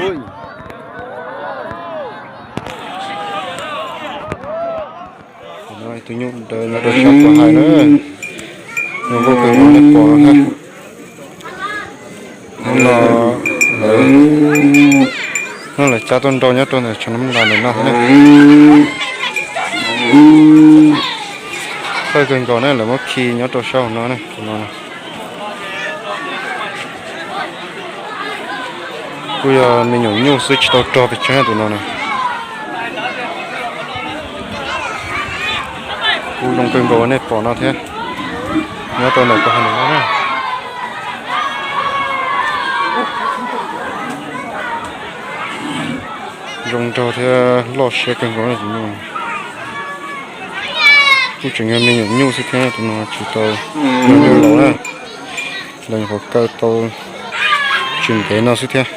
Tus nyuj ntawd nyob rau sab pov hais na, zoo nkauj kawg nkaus nej pom no thiab. Hnub no lawv, hnub no lawv cab tuaj nrau nyob rau ntawm tshav nab las ntawm no thiab na. Thawj kawg nkaus na, lawv muab khi nyob rau sab hauv no na, tus no na. Kuj yog me nyuam nyuj xwb, tsis tau rog pes tsawg tus no na. Kuj zoo kawg nkaus nej pom no thiab, nyob rau ntawm koj hais no na. Zoo nraug thiab loj siab kawg nkaus na tus nyuj. Kuj tseem yog me nyuam nyuj xwb thiab, tus no tsis tau yog nyuj laus na. Lawv nyuam qhuav kaw tau tsis ntev no xwb thiab.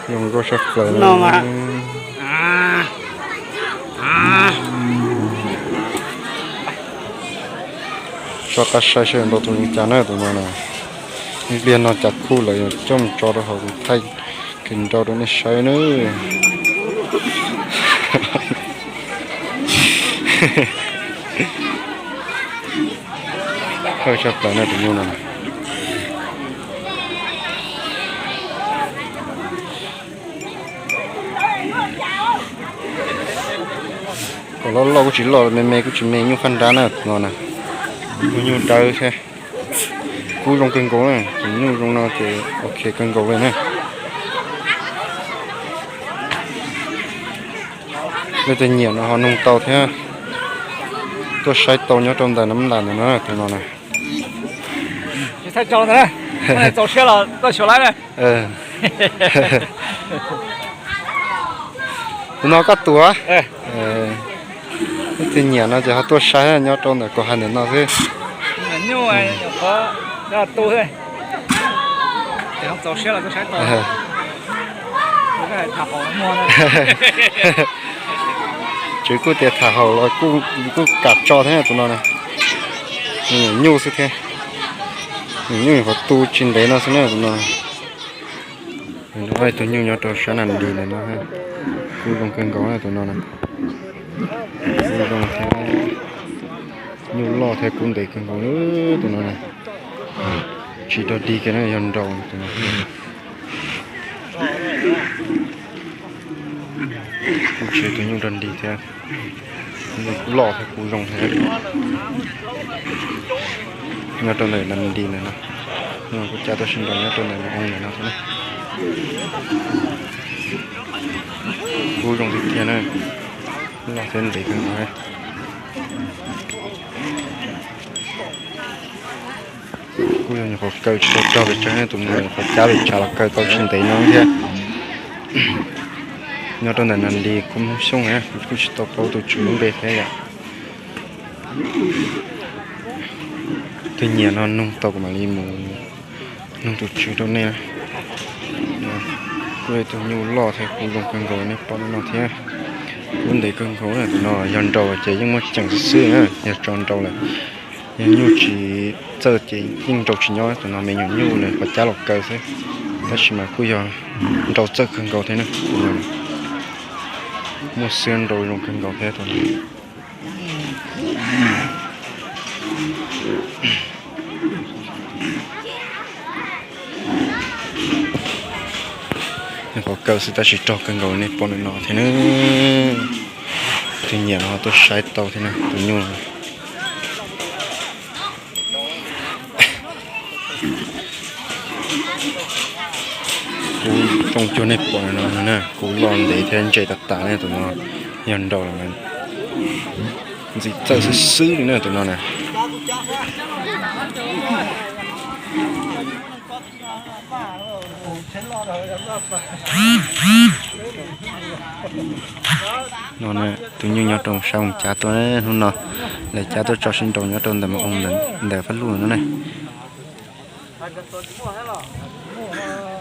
Zoo nkauj saj plaws no. Tso qab saib saib nrau tus zoo cas na tus no na. Ib pliag no cas khuj lawm, coj mus tso rau hauv kuv thaij kis nrau rau nej saib nawb. Thawj tshaj plaws na tus nyuj no. Kom loj loj kuj tsis loj, me me kuj tsis me, nyuj faj nrab na no na. Nyuj dawb thiab. Kuj zoo kawg nkaus na, tus nyuj zoo no ces ok kawg nkaus li na. Leej twg nyiam no ho noog tau thiab, tuaj saib tau nyob rau ntawm Nab Las ntawm no tus no na. Tus no koj tuav. Leej twg nyiam no ces ho tuaj saib nyob rau ntawm Kaum Hais ntawm no xwb. Tswv kuj tias tham haum los kuj kam tso thiab tus no na. Nyuam nyuj xwb thiab. Nyuam nyuj nyuam qhuav tu tsis ntev no xwb na tus no. Tus nyuj nyob rau sab Nas Dis ntawm no, kuj zoo kawg nkaus na tus no na. Kuj zoo thiab, nyuj loj thiab kub ntev kawg nkaus tus no na. Tsis rog dig kiag na, yog nraus tus no. Kuj tsis tus nyuj rog dig thiab, nyuj loj thiab kuj zoo thiab. Nyob rau ntawm Nas Dis ntawm no, kuj cab tuaj sib nraus nyob rau ntawm Nas Dis ntawm no thiab na. Kuj zoo tiag tiag na, loj thiab ntev kawg nkaus. Kuj yog nyuam qhuav kaw tsis tau rog pes tsawg, tus no nyuam qhuav cab pes tsawg los kaw tau tsis ntev no thiab. Nyob rau ntawm Nas Dis kuj Hmoob Xyooj na, kuj tsis tau paub tus tswv lub npe thiab yom. Tus nyiam no noog tau kuv mam li mus noog tus tswv rau nej. Kuj yog tus nyuj loj thiab kuj zoo kawg nkaus nej pom no thiab. Kub ntev kawg nkaus na, tus no yog nraus ces yeej muaj ceem xwb xwb na, yog tso nraus lawm. Yog nyuj tsis txawj ces yeej nraus tsis nyob, tus no me nyuam nyuj lawv qhov cab los kaw xwb. Tab sis mas kuj yog nraus txawj kawg nkaus thiab na. Muaj xiab nraus zoo kawg nkaus thiab tus no. Nyuam qhuav kaw xwb tab sis rog kawg nkaus nej pom ntawm no thiab na. Tus nyiam no tuaj saib tau thiab na tus nyuj. Kub zoo cuag nej pom no na, kub loj ntev thiab ntse tas tas ne, tus no yog nraus lawm mas ntxim txawj xwb xwb li na tus no na. No tus nyuj nyob rau sab Moos Cav tuaj, hnub no lawv cab tuaj tso sib nraus nyob rau ntawm Moos Oo ntawm Fab Luj no ne.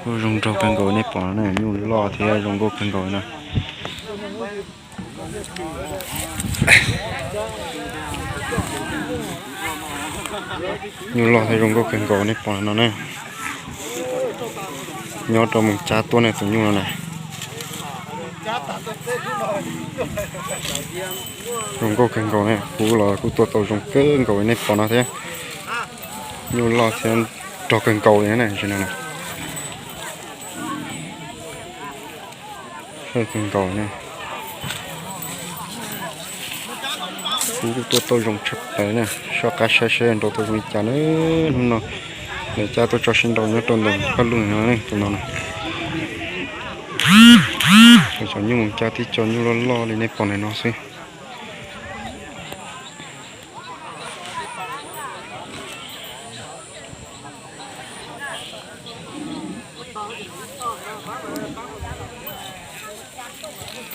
Kuj zoo nraug kawg nkaus nej pom no, nyuj loj thiab zoo nkauj kawg nkaus no. Nyuj loj thiab zoo nkauj kawg nkaus nej pom no na. Nyob rau Moos Cab tuaj ne tus nyuj no na. Zoo nkauj kawg nkaus ne, kuv los kuj tua tau zoo kawg nkaus li nej pom no thiab. Nyuj loj thiab rog kawg nkaus li na, tsis no na. Kawg nkaus na. Kuv kuj tua tau zoo tshaj plaws na, soj qab saib seb nrau tau zoo li cas na. Hnub no lawv cab tuaj tso sib nrau nyob rau ntawm paj lug no ne, tus no na. Cov nyuj Moos Cab tib co nyuj loj loj li nej pom ntawm no xwb.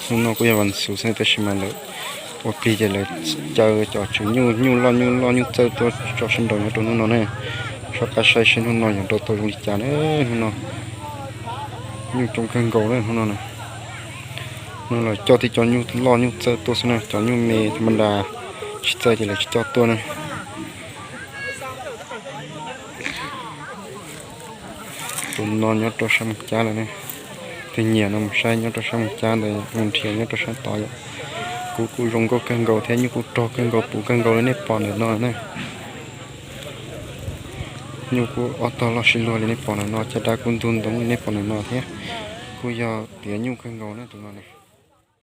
Hnub no kuj yog vas xuv xwb tab sis mas lawv ua plig ces lawv caw cov tswv nyuj, nyuj loj nyuj loj nyuj txawj tuaj tso sib nrau nyob rau hnub no ne. Soj qab saib seb hnub no yuav nrau tau zoo li cas na. Hnub no nyuj coob kawg nkaus na hnub no na. Hnub no los coj tib co nyuj loj nyuj txawj tuaj xwb na, cov nyuj me tha ma nra tsis txawj ces lawv tsis coj tuaj na. Tus no nyob rau sab Moos Cab lawm ne. Tus nyiam no mus saib nyob rau sab Moos Cab ntawd, mus nrhiav nyob rau sab tod yom. Kuv kuj zoo nkauj kawg nkaus thiab nyuj kuj rog kawg nkaus puv kawg nkaus li nej pom ntawm no na. Nyuj kuj ob tog loj sib luag li nej pom ntawm no, caj dab kuj ntug ntoo li nej pom ntawm no thiab. Kuj yog tiav nyuj kawg nkaus na tus no na.